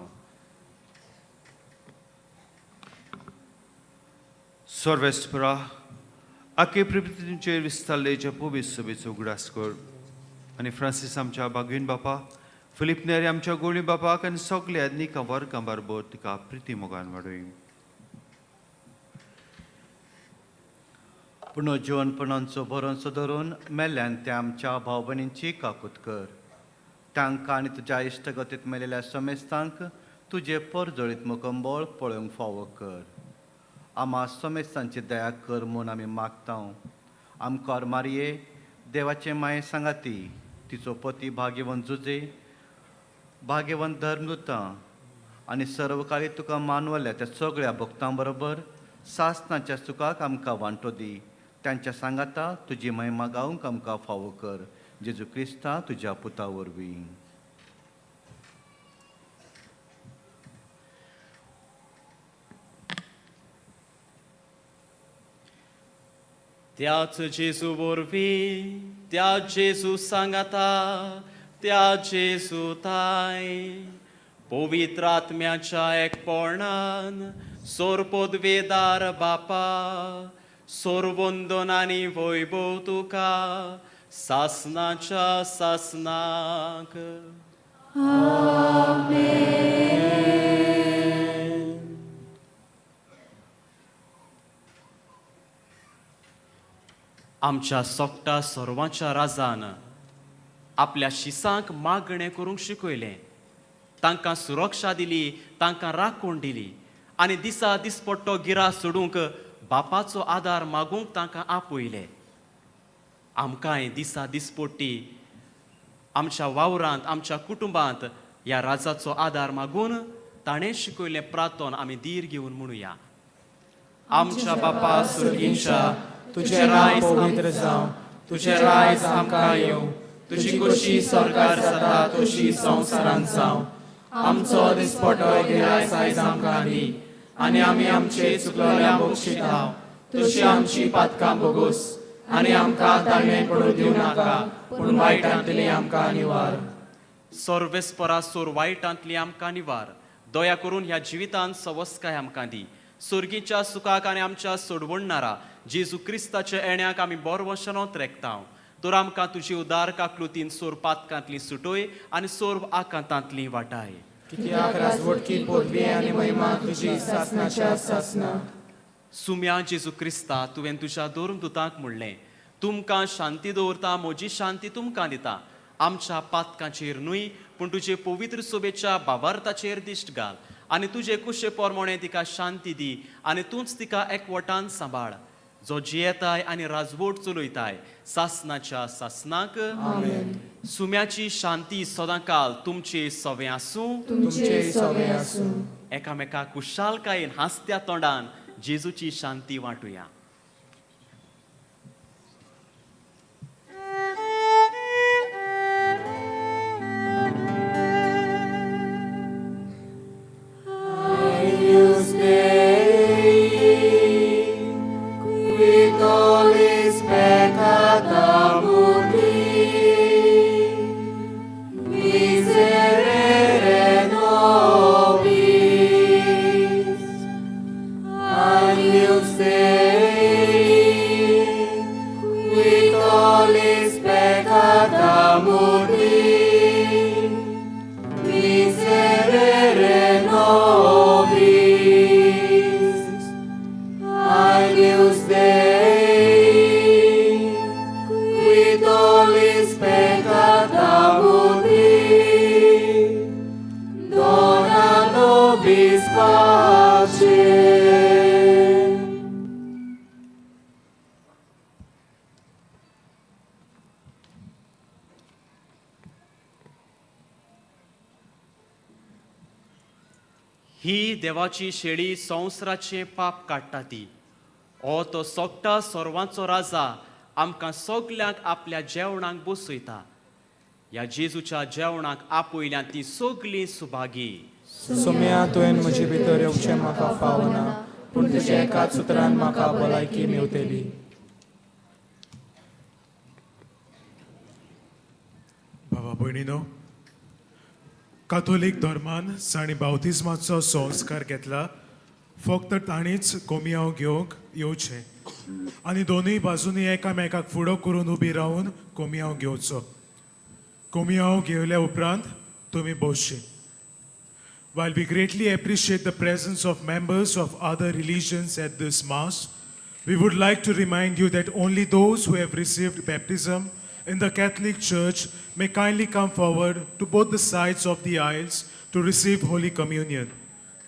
सर्वेस्परा, आखे पृथ्वीचेर विस्तारले जे पवित्र सभेचो उगडास कर आनी फ्रांसीस आमच्या बागीन बापा, फिलीप नेरी आमच्या गोळी बापाक आनी सगल्या निका वर्गां बारबर तिका प्रिती मोगान वाडय. पूण जिवनपणांचो भरोसो धरून मेल्ल्यान त्या आमच्या भाव भयणींची काकूत कर, तांकां आनी तुज्या इश्टगतींत मेलेल्या समेस्तांक तुजें परजळीत मुकंबळ पळोवंक फावो कर. आमा समेस्तांची दया कर म्हूण आमी मागता. आमकां मारये देवाचे माये सांगाती तिचो पती भाग्यवंत जुजे, भाग्यवंत धर्मदुतां आनी सर्वकाळी तुका मानवल्या त्या सगळ्या भक्तां बरोबर सासनाच्या सुखाक आमकां वांटो दी. तांच्या सांगाता तुजी महिमा गावंक आमकां फावो कर. जेजू क्रिस्ता तुज्या पुता वरवीं. त्याच जेजू वरवीं, त्या जेजू सांगाता, त्या जेजूताय पवित्र आत्म्याच्या एकपणान सोरपोदवेदार बापा सोरवंदन आनी वैभव तुका सासनाच्या सासनाक. आमच्या सोकटा सर्वांच्या राजान आपल्या शिसांक मागणें करूंक शिकयलें, तांकां सुरक्षा दिली, तांकां राखण दिली आनी दिसा दिसपट्टो गिरा सोडूंक बापाचो आदार मागूंक तांकां आपयले. आमकांय दिसा दिसपट्टी आमच्या वावरांत आमच्या कुटुंबांत ह्या राजाचो आदार मागून ताणें शिकयलें प्रार्थन आमी धीर घेवन म्हणुया. आमच्या बापा सुर्गींच्या, तुजें नांव पवित्र जावं, तुजें रायज आमकां येवं, तुजी खोशी सरकार जाता तशी संवसारांत जावं. आमचो दिसपटो गिरायस आयज आमकां दी आनी आमी आमचे चुकलोल्या बक्षिता तशी आमची पातकां बोगोस आनी आमकां ताळणें पडूं दिवं नाका, पूण वायटांतली आमकां निवार. सर्वेस्परा सोर वायटांतली आमकां निवार, दया करून ह्या जिवितांत सवस्काय आमकां दी. सुर्गीच्या सुखाक आनी आमच्या सोडवणणारा जेजू क्रिस्ताच्या येण्याक आमी बोरवशनोत रेखतांव. तर आमकां तुजी उदार काकलुतीन सोर पातकांतली सुटोय आनी सोर आकांतांतली वाटाय. कित्याक राजवटकी पदवी आनी महिमा तुजी सासनाच्या सासना. सुम्या जेजू क्रिस्ता, तुवें तुज्या धर्मदुतांक म्हणलें, तुमकां शांती दवरता, म्हजी शांती तुमकां दिता. आमच्या पातकांचेर न्हय पूण तुजे पवित्र सोबेच्या बाबार्थाचेर दिश्ट घाल आनी तुजे कुशे प्रमाणे तिका शांती दी आनी तूंच तिका एकवटान सांबाळ, जो जियेताय आनी राजवट चलयताय सासनाच्या सासनाक. सुम्याची शांती सदांकाल तुमचे सवें आसूं, तुमचे सवें आसूं. एकामेका कुशालकायेन हांसत्या तोंडान जेजूची शांती वांटुया. Agnus Dei, qui tollis peccata mundi, miserere nobis. Agnus Dei, qui tollis peccata mundi, miserere nobis. Agnus Dei, qui tollis peccata mundi, dona nobis pace. ही देवाची शेळी संवसाराचें पाप काडटा ती. हो तो सोगटा सर्वांचो राजा आमकां सगल्यांक आपल्या जेवणाक बसयता. ह्या जेजूच्या जेवणाक आपयल्या ती सगलीं सुभागी. सोम्या, तुवें म्हजे भितर येवचें म्हाका फावना, पूण तुज्या एकाच उतरान म्हाका भलायकी मेवतली. भावा भयणीनो, काथोलीक धर्मान जांणी बावतिज्माचो संस्कार घेतला फक्त तांणीच कोमियांव घेवंक येवचें आनी दोनूय बाजूंनी एकामेकाक फुडो करून उबी रावन कोमियांव घेवचो. कोमियांव घेवल्या उपरांत तुमी बसची. While we greatly appreciate the presence of members of other religions at this Mass, we would like to remind you that only those who have received baptism in the Catholic Church may kindly come forward to both the sides of the aisles to receive Holy Communion.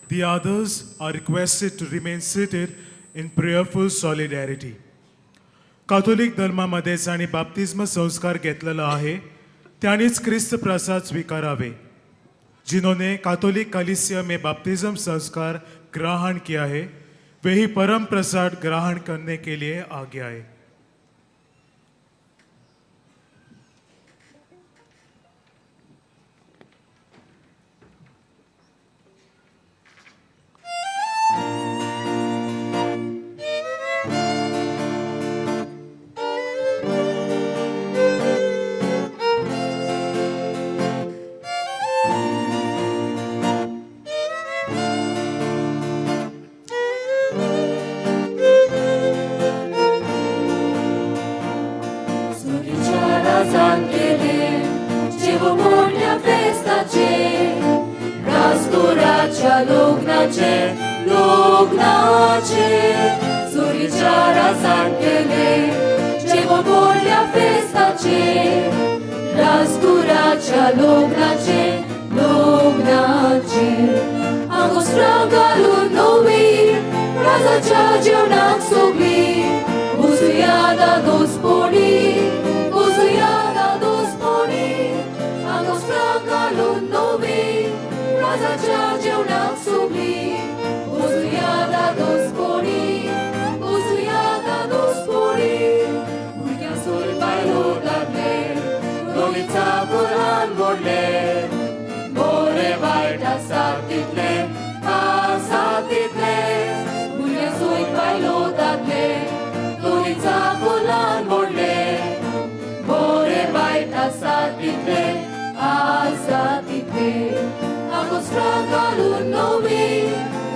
The others are requested to remain seated in prayerful solidarity. Catholic धर्मामध्ये जांणी बाप्तिज्म संस्कार घेतलेलो आहे त्यांनीच क्रिस्त प्रसाद स्वीकारावे. जिन्होंने Catholic कलीसिया में baptism संस्कार ग्रहण किया है वे ही परम प्रसाद ग्रहण करने के लिए आगे आए. राजाच्या लग्नाचे लग्नाचे सुरीच्या राजान केले जेवण व्हडल्या फेस्ताचे राजकुराच्या लग्नाचे लग्नाचे आंगोस्त्रां घालून नवी राजाच्या जेवणाक सगळी बसुया दादोसपणी बसुया दादोसपणी आंगोस्त्रां घालून नवी राजाच्या जेवणाक सगळी बसुया दादोसपणी बसुया दादोसपणी भुरग्यां सोय बायलो दादले लोलीचा कुरान मोडले बोरे वायट आसा तितले आसा तितले भुरग्यां सोय बायलो दादले लोलीचा कुरान मोडले बोरे वायट आसा तितले आसा तितले आगोस्त्रां घालून नवी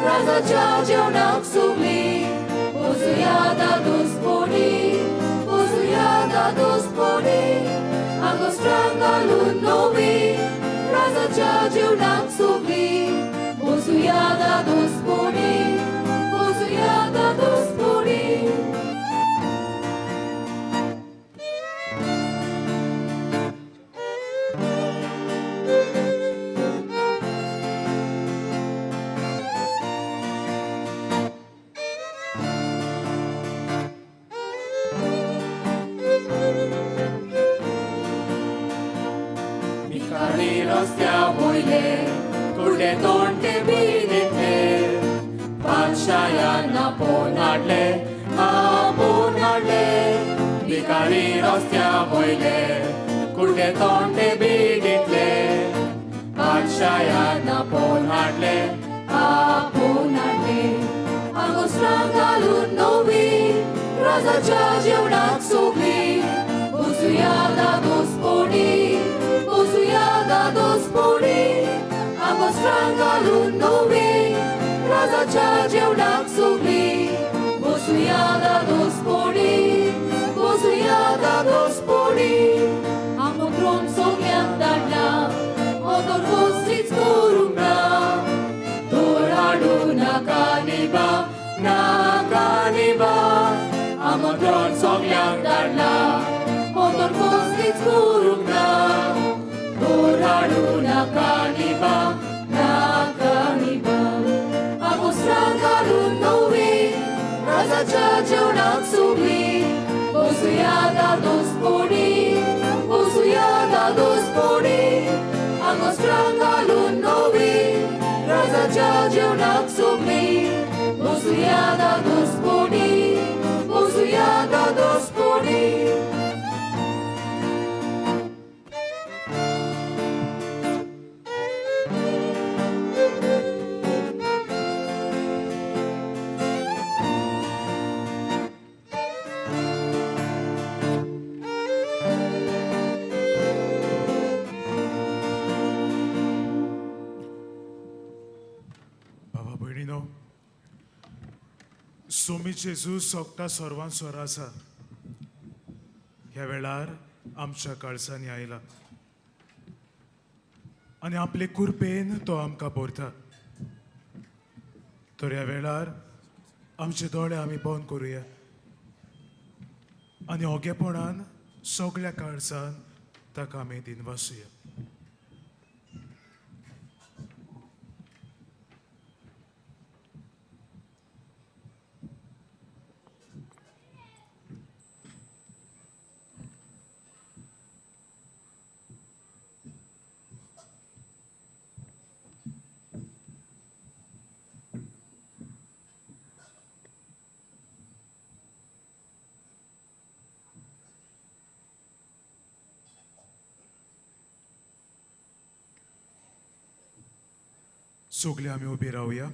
राजाच्या जेवणाक सगळी बसुया दादोसपणी बसुया दादोसपणी आगोस्त्रां घालून नवी राजाच्या जेवणाक सगळी बसुया दादोसपणी बसुया दादोसपणी. भिकारी रस्त्या वयले कुडले तोंडे बी दितले पातशायान आपोवन हाडले आपोवन हाडले भिकारी रस्त्या वयले कुडले तोंडे बी दितले पातशायान आपोवन हाडले आपोवन हाडले आंगोस्त्रां घालून नवी राजाच्या जेवणाक सगळी बसुया दादोसपणी बसुया दादोसपणी आंगोस्त्रां घालून नवी राजाच्या जेवणाक सगळी बसुया दादोसपणी बसुया दादोसपणी आमंत्रण सगळ्यांक धाडला ओदोर कसलीच करूंक ना तोर हाडूं नाका निबा नाका निबा आमंत्रण सगळ्यांक धाडला ओदोर कसलीच करूंक ना तोर हाडूं नाका निबा नाका निबा आगोस्त्रां घालून नवी राजाच्या जेवणाक सगळी बसुया दादोसपणी बसुया दादोसपणी आंगोस्त्रां घालून नवी राजाच्या जेवणाक सगळी बसुया दादोसपणी बसुया दादोसपणी. बाबा भयणीनो, सोमी जेजू सोगता सर्वांसोर आसा. ह्या वेळार आमच्या काळसांनी आयला आनी आपले कुरपेन तो आमकां भरता. तर ह्या वेळार आमचे दोळे आमी बंद करुया आनी ओगेपणान सगळ्या काळसान ताका आमी दिनवासुया. सगळे आमी उबी रावया.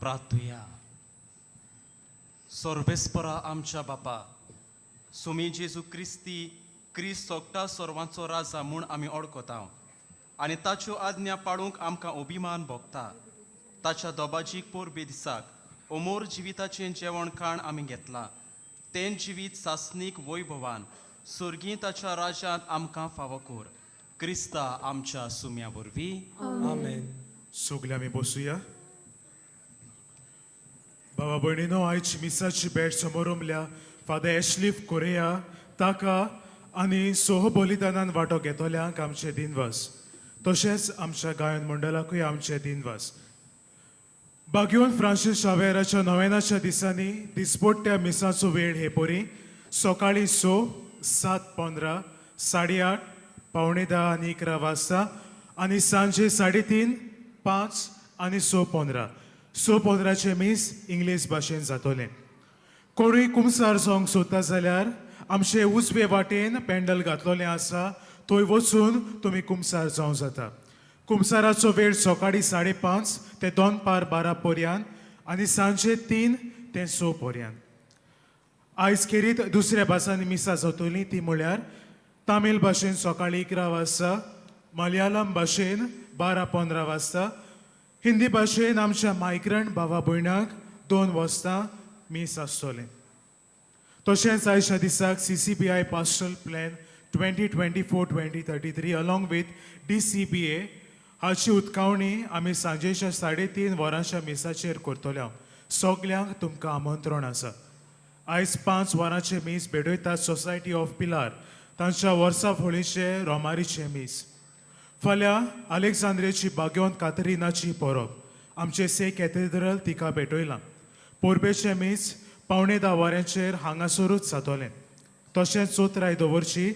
प्रार्थुया. सर्वेस्परा आमच्या बापा, सुमी जेजू क्रिस्ती क्रिस्त सोगटा सर्वांचो राजा म्हूण आमी ओळखता आनी ताच्यो आज्ञा पाळूंक आमकां अभिमान भोगता. ताच्या दोबाजीक पोरबे दिसाक अमोर जिविताचें जेवण खाण आमी घेतलां. तें जिवीत सासणीक वैभवान स्वर्गीं ताच्या राज्यांत आमकां फावो कर क्रिस्ता आमच्या सुम्या वरवीं. आमेन. सगळे आमी बसुया. बाबा भयणीनो, आयज मिसाची भेट समोरमल्या फादर एशलीफ कोरेया ताका आनी सोह बलिदानान वांटो घेतल्यांक आमचे दिनवास. तशेंच आमच्या गायन मंडळाकूय आमचे दिनवास. बागयोन फ्रांसीस शावेराच्या नोवेनाच्या दिसांनी दिसपट्ट्या मिसाचो वेळ हे परी: सकाळीं 6, 7:15, 8:30, 9:45 आनी 11 वाजता आनी सांजे 3:30, 5 आनी 6:15. 6:15चें मीस इंग्लीश भाशेन जातलें. कोणूय कुमसार जावंक सोदता जाल्यार आमचे उजवे वाटेन पेंडल घातलेलें आसा, थंय वचून तुमी कुमसार जावं जाता. कुमसाराचो वेळ सकाळीं 5:30 ते दनपार 12 पर्यंत आनी सांजे 3 ते 6 पर्यंत. आयज खेरीत दुसऱ्या भासांनी मिसां जातलीं, ती म्हळ्यार तामील भाशेन सकाळीं 11 वाजता, मलयाळम भाशेन 12:15 वाजता, हिंदी भाशेन आमच्या मायग्रंट भावा भयणांक 2 वाजता मीस आसतलें. तशेंच आयच्या दिसाक CCBI Pastoral Plan 2024-2033 along with DCBA हाची उक्तावणी आमी सांजेच्या 3:30 वरांच्या मिसाचेर करतले. सगल्यांक तुमकां आमंत्रण आसा. आयज 5 वरांचें मीस भेटयतात सोसायटी ऑफ पिलार, तांच्या वर्सा फळीचे रोमारीचें मीस. फाल्यां अलेक्झांद्रेची बाग्योन कातरिनाची परब, आमचे से कॅथेड्रल तिका भेटयलां. परबेचें मीस 9:45 वरांचेर हांगासरूच जातलें. तशेंच चोत्राय दवरची,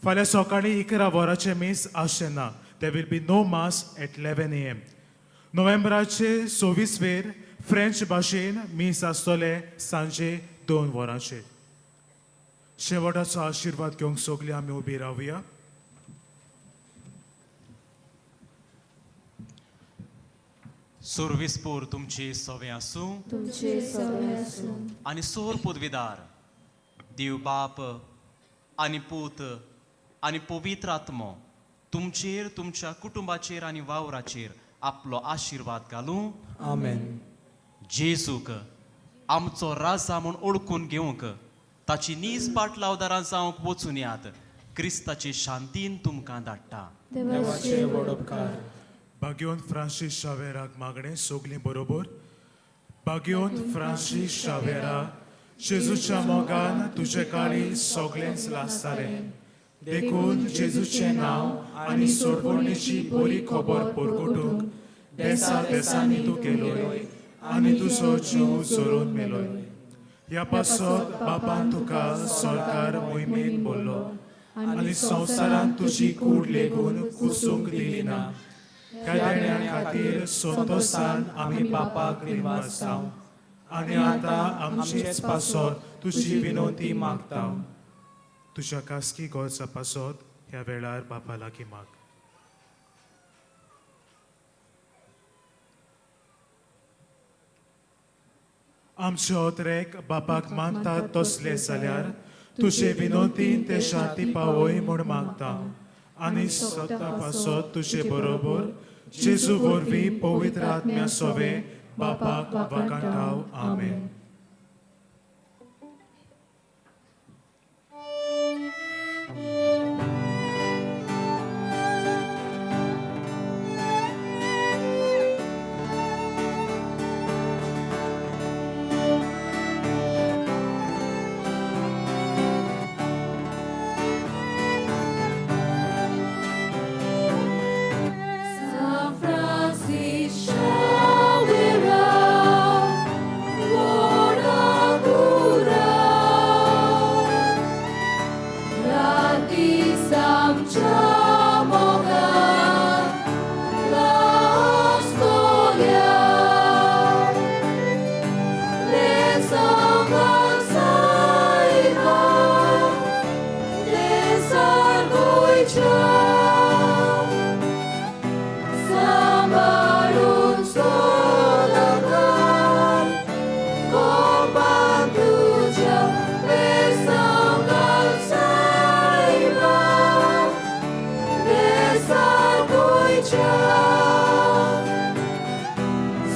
फाल्यां सकाळीं 11 वरांचें मीस आसचें ना. There will be no mass at 11 AM. नोव्हेंबराचे 26वेर French भाशेन मीस आसतलें सांजे 2 वरांचेर. शेवटाचो आशिर्वाद घेवंक सगळीं आमी उबी रावया. सुर्विसपूर तुमची सवे आसूं. तुमचे सवे आसूं. आनी सोर पदवीदार देव बाप आनी पूत आनी पवित्र आत्मो तुमचेर, तुमच्या कुटुंबाचेर आनी वावराचेर आपलो आशिर्वाद घालूं. आमेन. जेजूक आमचो राजा म्हूण ओळखून घेवंक ताची नीज पाटलावदारां जावंक वचून यात. क्रिस्ताची शांतीन तुमकां धाडटा. देवाचे व्हड उपकार. बाग्योन फ्रांसीस शावेराक मागणें, सगलीं बरोबर. बाग्योन फ्रांसीस शावेरा, जेजूच्या मोगान तुजे काळी सगळेंच लासतालें, देखून जेजूचें नांव आनी सोडवणीची बरी खबर परगटूंक देसा देसांनी तूं गेलोय आनी तुजो जीव जोरून मेलोय. ह्या पासत बापान तुका सरकार मोहिमेन बोल्लो आनी संवसारांत तुजी कूड लेगून कुसूंक दिली ना. ह्या देण्या खातीर संतोसान आमी बापाक दिनवासता आनी आतां आमचेच पासत तुजी विनवती मागता. तुज्या खासगी गरजा पासत ह्या वेळार बापा लागीं माग. आमचे ओतरेक बापाक मानतात तसले जाल्यार तुजे विनोदीन ते शांती पावय म्हूण मागता आनी सत्ता पासत तुजे बरोबर जेजू वरवीं पवित्र आत्म्या सोवे बापाक वाकांटाव. आमेन. San Francis Xavier, Guadagura, Gratis amcha mogan, la storia, Les saiba, les argoicha. Sambarun sodakar, Kopantuja besanggal saiba, Besargoicha.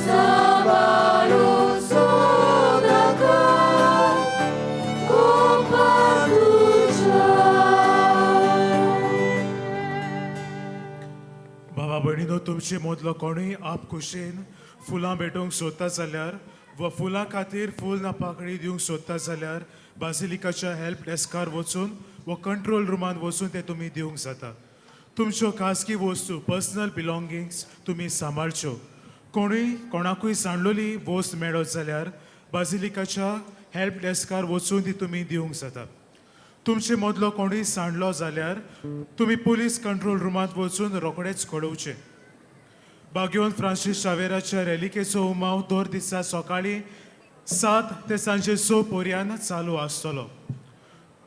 Sambarun sodakar, भावा भयणीनो, तुमचे मदलो कोणूय आप खुशेन फुलां भेटोवंक सोदता जाल्यार वा फुलां खातीर फूल ना पाकळी दिवंक सोदता जाल्यार बासिलिकाच्या हेल्प डेस्कार वचून वा कंट्रोल रुमान वचून ते तुमी दिवंक जाता. तुमच्यो खाजगी वस्तू, पर्सनल बिलोंगिंग्स तुमी सांबाळच्यो. कोणूय कोणाकूय सांडलोली वस्त मेळत जाल्यार बासिलिकाच्या हेल्प डेस्कार वचून ती तुमी दिवंक जाता. तुमचे मदलो कोणूय सांडलो जाल्यार तुमी पुलीस कंट्रोल रुमांत वचून रोखडेच कळोवचें. बागयोन फ्रांसीस शावेराच्या रेलिकेचो उमाव दर दिसा सकाळीं 7 ते सांजे 6 पर्यंत चालू आसतलो.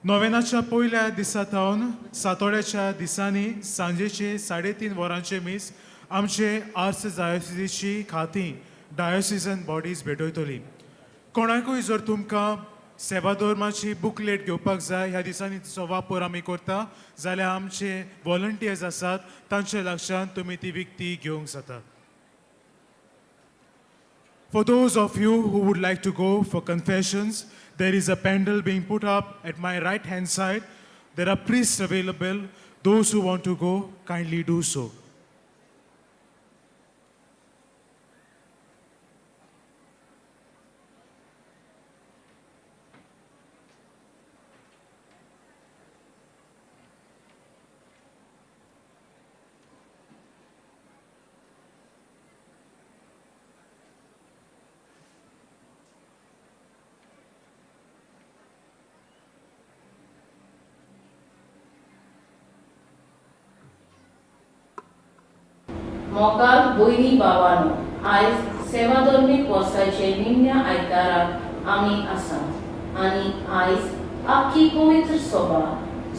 नोवेनाच्या पयल्या दिसा थावन सातोड्याच्या दिसांनी सांजेचे 3:30 वरांचे मीस आमचे आर्स डायोसिजीची खातीं डायोसिजन बॉडीज भेटयतली. कोणाकूय जर तुमकां सेवाधर्माची बुकलेट घेवपाक जाय, ह्या दिसांनी तिचो वापर आमी करता जाल्यार आमचे वॉलंटियर्स आसात, तांचे लक्षांत तुमी ती विकती घेवंक जाता. For those of you who would like to go for confessions, there is a pandal being put up at my right hand side. There are priests available. Those who want to go, kindly do so. मोगाल भयणी भावानो, आयज सेवाधर्मीक वर्साचे निमण्या आयताराक आमी आसात आनी आयज आख्खी पवित्र सभा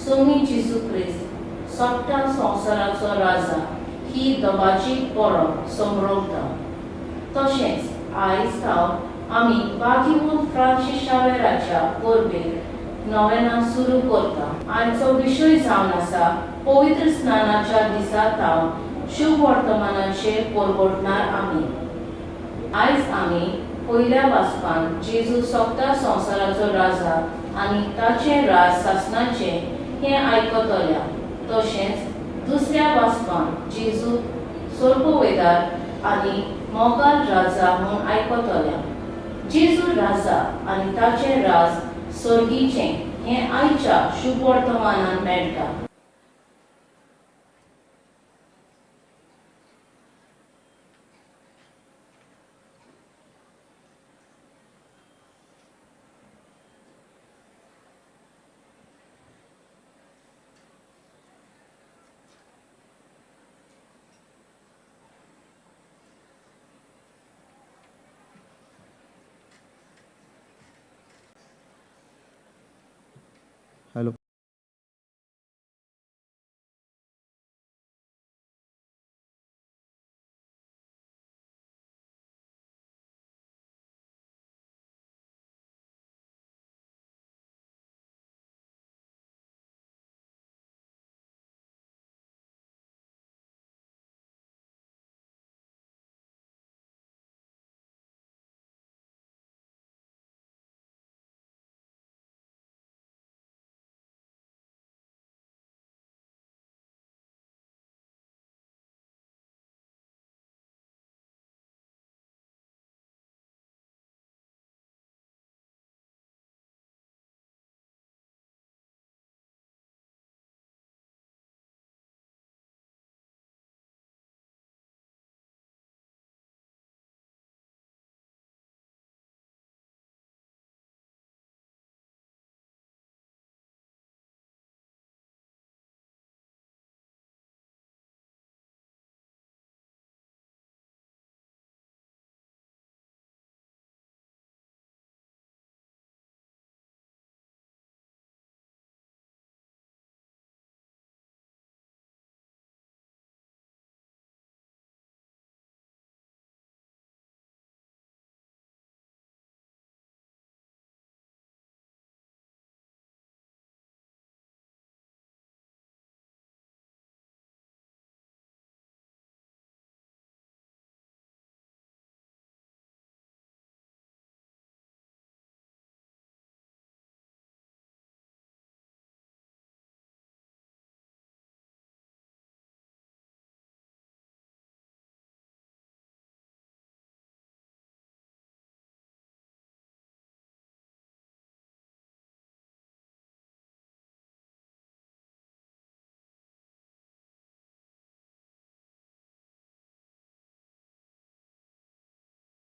सोमी जेजू क्रिस्त सोट्टा संवसाराचो राजा ही दबाजी परब समरोवता. तशेंच आयज सावन आमी बागीवून फ्रांसीस शावेराच्या परबेक नोवेनां सुरू करता. आयचो विशय जावन आसा पवित्र स्नानाच्या दिसा थावन शुभ वर्तमानाचे परगटणार आमी. आयज आमी पयल्या वाचपान जेजू सोगता संवसाराचो राजा आनी ताचें राज सासणाचें हें आयकतल्या. तशेंच दुसऱ्या वाचपान जेजू सोर्पवेदार आनी मोगाल राजा म्हूण आयकतल्या. जेजू राजा आनी ताचें राज सर्गीचें हें आयच्या शुभ वर्तमानान मेळटा.